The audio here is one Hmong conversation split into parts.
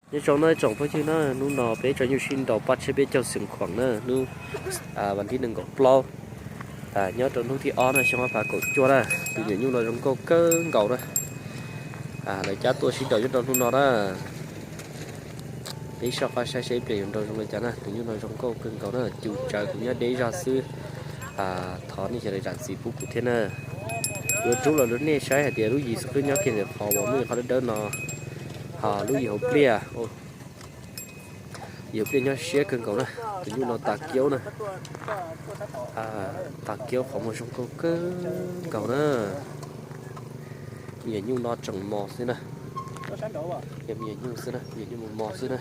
Nyob zoo na tsoom phooj ywg na, hnub no peb tso nyuj sib nraus paj tshiab peb caug xeem khuam na, hnub vas thib nees nkaum plaub, nyob rau hnub thib ob na, xyoo ob phav kaum cuaj na. Tus nyuam nyuj no zoo nkauj kawg nkaus na. Lawv cab tuaj sib nraus nyob rau hnub no na. Peb soj qab saib seb ib pliag yuav nraus zoo li cas na. Tus nyuj no zoo nkauj kawg nkaus na, cus tsawv kuv nyob deb zog xwb. Thov nej sawv daws zam txim pub kuv thiab na. Yuav rub los rau nej saib hais tias lub yim xub qwb nyob kiag ntawm qhov uas muaj qhov dawb dawb no, ho lub yim hauv pliaj, yim hauv pliaj nyob siab kawg nkaus na. Tus nyuj no tas kiaub na, tas kiaub qhov muag zoo nkauj kawg nkaus na. Me nyuam nyuj no tseem mos xwb na, yog me nyuam nyuj xwb na, me nyuam nyuj mos mos xwb na.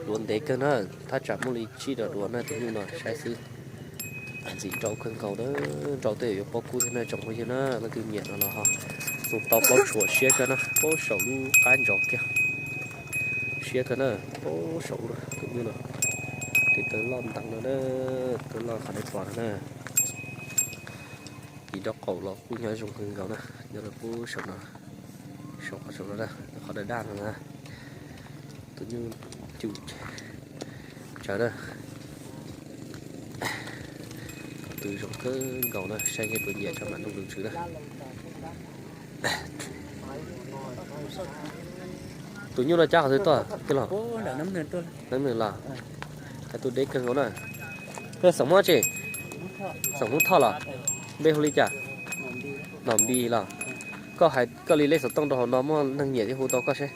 Duav ntev kawg na, thaj tsam muaj li tsib rau duav na tus nyuj no saib xwb. Ntxim nraus kawg nkaus na, nraus tej zaum yuav pob kub thiab na tsoom phooj ywg na, leej twg nyiam no los ho mus tau plaub tshuam siab kawg na, paub saum lub qab ntsos kiag. Siab kawg na, paub saum tus nyuj no. Tes taw loj nteev no na, taw loj qhov nej pom no na. Tis nraub qaum los kuj nyob zoo kawg nkaus na, nyob rau pub saum no, saum qhov saum no na, qhov daj daj no na. Tus nyuj cus tsawv na. Tus zoo kawg nkaus na, saib nej puas nyiam tso mam nug tus tswv na. Tus nyuj no cab qhov twg tuaj tij laug? Neeb Nwg los? Hais tus deb kawg nkaus na. Xeem Hmoob tsi? Xeem Hmoob Thoj los? Npe hu li cas? Nom Npis los? Koj hais koj li lej xov tooj rau hauv no muaj neeg nyiam thiab hu tau koj seb.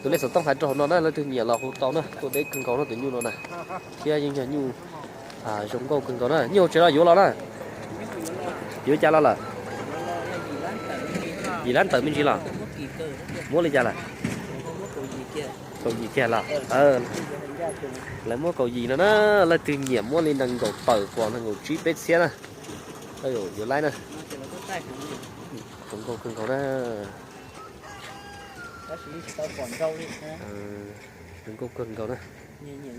Tus lej xov tooj hais rau hauv no na, leej twg nyiam los hu tau na, tuaj deb kawg nkaus na tus nyuj no na. Thiab yeej yog nyuj zoo nkauj kawg nkaus na. Nyuj hauv tsev los yuav los na? Yuav cas los lawm? Yim lab ntawm me ntsis los? Muab li cas lawm? Kaum yim kiag los? Lawv muab kaum yim no na, leej twg nyiam muab li nees nkaum tawm pom nees nkaum tsib peb txhiab na. Yuav laib na. Zoo nkauj kawg nkaus na. Zoo nkauj kawg nkaus na.